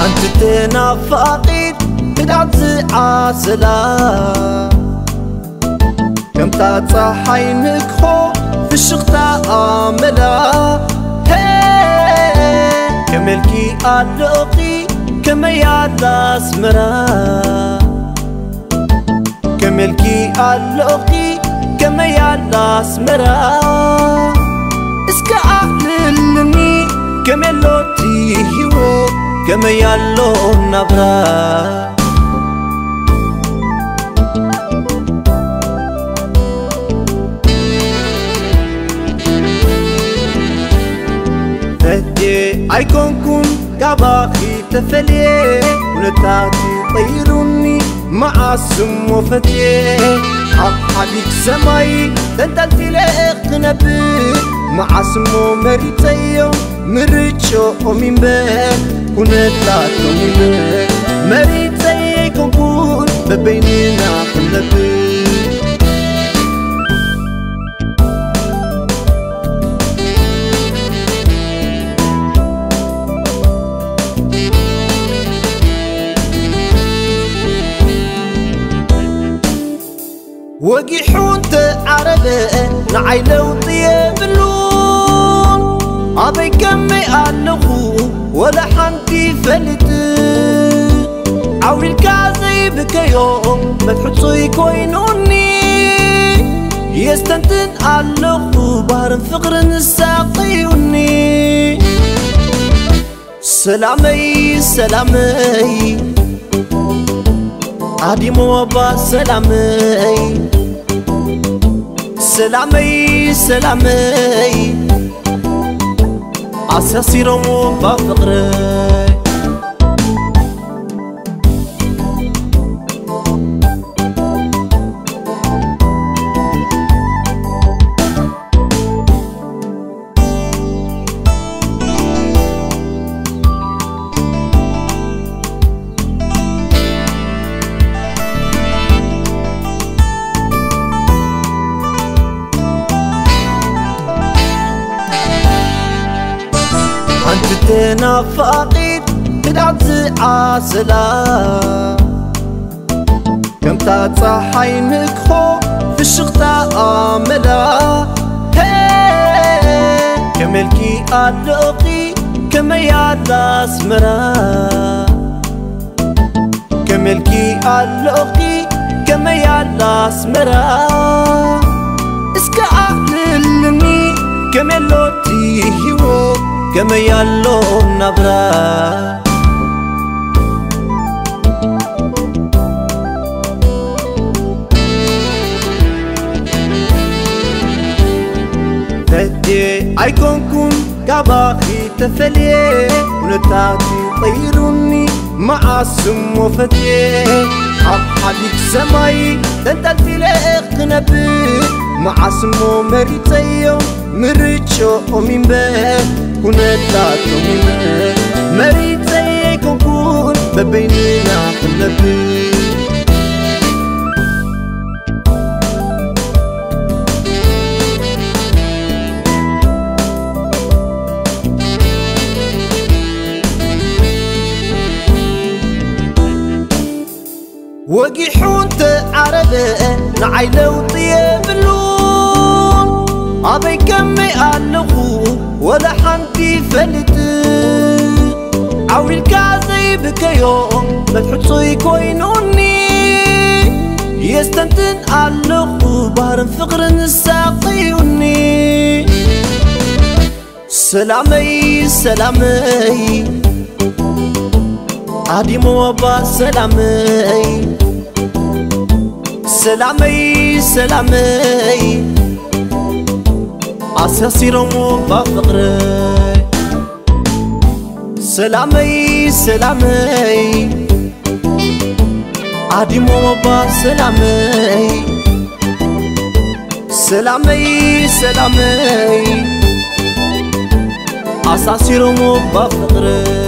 ኣንቲ ተናፋቒት ክዳን ዝዓሰላ፣ ከምታ ጸሓይ ንግሆ ፍሽኽታ ኣመላ። ሄ፣ ከመልኪ ኣለኺ ከመይ ኣላ ኣስመራ፣ ከመልኪ ኣለኺ ከመይ ኣላ ኣስመራ። እስከ ኣዕልልኒ ከመሎቲ ህይወት ከመይ ኣሎ ናብራ። ፈቴ ኣይኮንኩን ካባኺ ተፈልየ፣ ኩነታት ቀይሩኒ መዓስ እሞ ፈትየ። ኣብ ሓዲግ ሰማይ ተንጠልጢለ ክነብር፣ መዓስ እሞ መሪጸዮ ምርጭኦም ይንበር ኩነታቶም ይንበር። መሪጸ ኣይኮንኩን በበይንና ክነብር። ወጊሑ እንተ ዓረበ ንዓይ ለውጢ የብሉን። ኣበይ ከመይ ኣለኹ ወላ ሓንቲ ፈልጥ። ዓው ኢልካ ዘይብከዮ መትሕጹይ ኮይኑኒ። የስተንትን ኣለኹ ባህርን ፍቕርን ሳቕዩኒ። ሰላመይ ሰላመይ ኣዲሞ ኣባ ሰላመይ፣ ሰላመይ ሰላመይ ኣሳሲሮሞ ብፍቕረይ። ኣንቲ ተናፋቒት ክዳን ዝዓሰላ፣ ከምታ ጸሓይ ንግሆ ፍሽኽታ ኣመላ። ሄ፣ ከመልኪ ኣለኺ ከመይ ኣላ ኣስመራ፣ ከመልኪ ኣለኺ ከመይ ኣላ ኣስመራ። እስከ ኣዕልልኒ ከመይ ኣሎቲ ህይወት ከመይ ኣሎ ናብራ። ፈትየ ኣይኮንኩን ካባኺ ተፈልየ፣ ኩነታት ቀይሩኒ መዓስ እሞ ፈትየ። ኣብ ሓዲግ ሰማይ ተንጠልጢለ ክነብር፣ መዓስ እሞ መሪጸዮ ምርጭኦም ይንበር ኩነታቶም ይንበር። መሪጸ ኣይኮንኩን በበይንና ክነብር። ወጊሑ እንተ ዓረበ ንዓይ ለውጢ የብሉን። ኣበይ ከመይ ኣለኹ ወላ ሓንቲ ፈልጥ። ዓው ኢልካ ዘይብከዮ መትሕጹይ ኮይኑኒ። የስተንትን ኣለኹ ባህርን ፍቕርን ሳቕዩኒ። ሰላመይ ሰላመይ ኣዲሞ ኣባ ሰላመይ ሰላመይ ሰላመይ ኣሳሲሮሞ ባፍቕረይ ሰላመይ ሰላመይ ኣዲሞ ኣባ ሰላመይ ሰላመይ ሰላመይ ኣሳሲሮሞ ባፍቕረይ